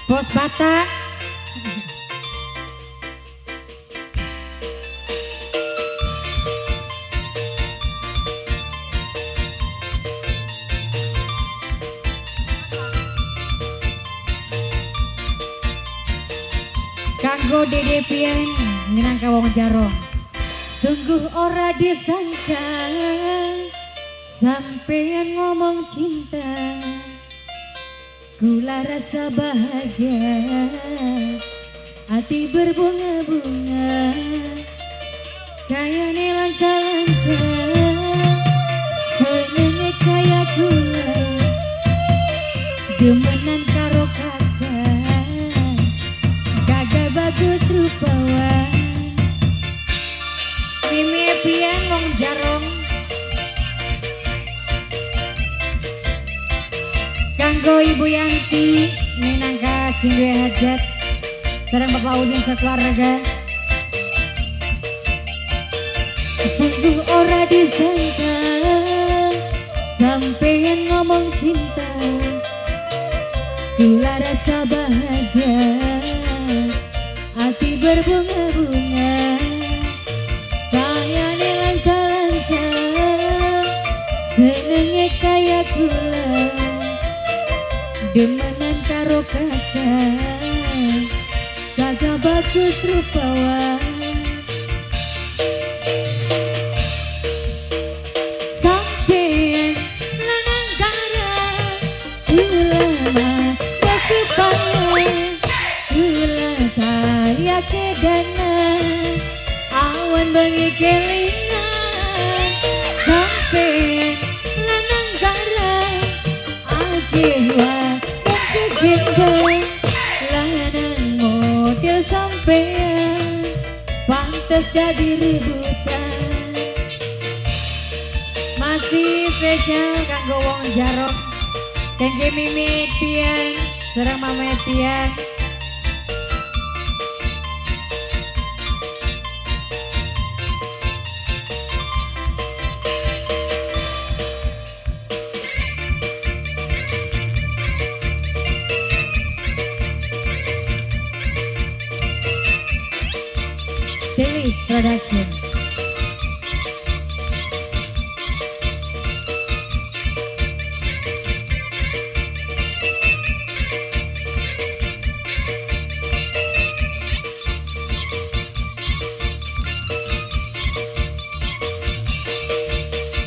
Bos Batak. Kanggo Dede Pian minangka wong Jarong. Sungguh ora disangka sampean ngomong cinta, kula rasa bahagia, hati berbunga-bunga, kayane langka-langka, senenge kaya gula, demenan karo kakak, gagah bagus rupawan. Mimi Pian wong Jarong. Kanggo Ibu Yanti minangka sing duwe hajat sareng Bapak Udin sekeluarga. Sungguh ora disangka sampean ngomong cinta, kula rasa bahagia, hati berbunga-bunga, kayane langka-langka, senenge kaya gula, demenan karo kakak, gagah bagus rupawan. Sampean lanang gara kula mah supaya kula kaya kedana awan bengi kelingan. Sampean lanang gara akeh wadon kegendong, lanang model sampean pantes jadi ributan. Masih spesial kanggo wong Jarong, kangge Mimi Pian sareng Mama Pian. Delis Production.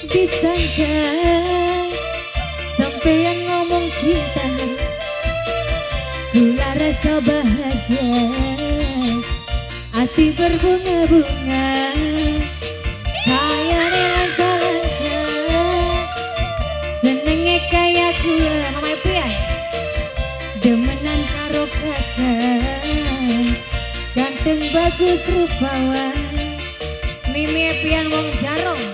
Disangka sampean ngomong cinta, kula rasa bahagia, hati berbunga-bunga, kayane langka-langka, senenge kaya gula. Mama Pian demenan karo kakak, ganteng bagus rupawan. Mimi Pian wong Jarong.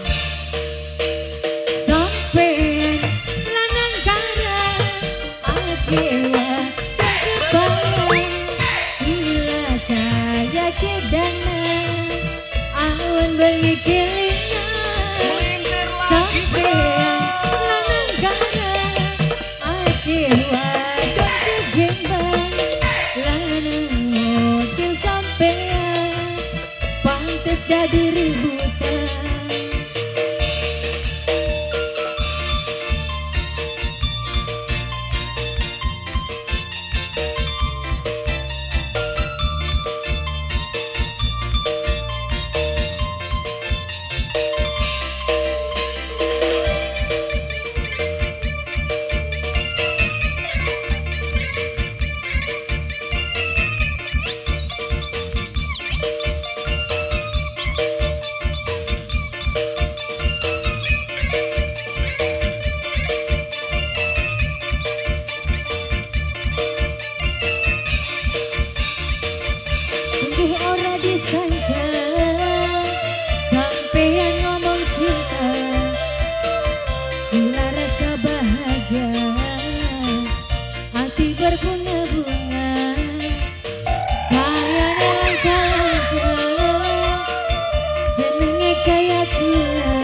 Sampean lanang gara akeh wadon kula kaya kedana awan bengi kelingan. Melintir lagi. Sampean lanang gara akeh wadon kegembang, lanang model sampean pantes jadi ributan. Sungguh ora disangka sampean ngomong cinta, kula rasa bahagia, hati berbunga-bunga, kayane langka-langka, senenge kaya gula,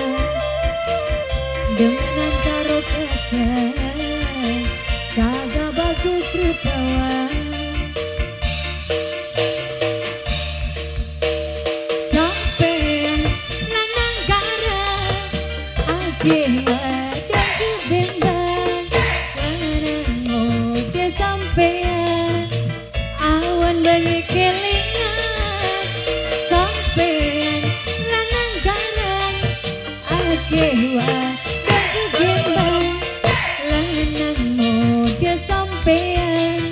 demenan karo kakak, gagah bagus rupawan. Sampean, awan bengi kelingan sampean. Lanang garang, akeh wadon gembang. Lanang model sampean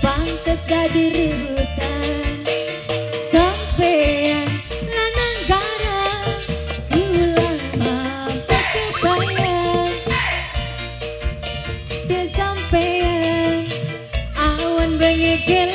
pantes dadi rebutan. Sampean lanang garang, kula mampet kebayang sampean, awan bengi kelingan.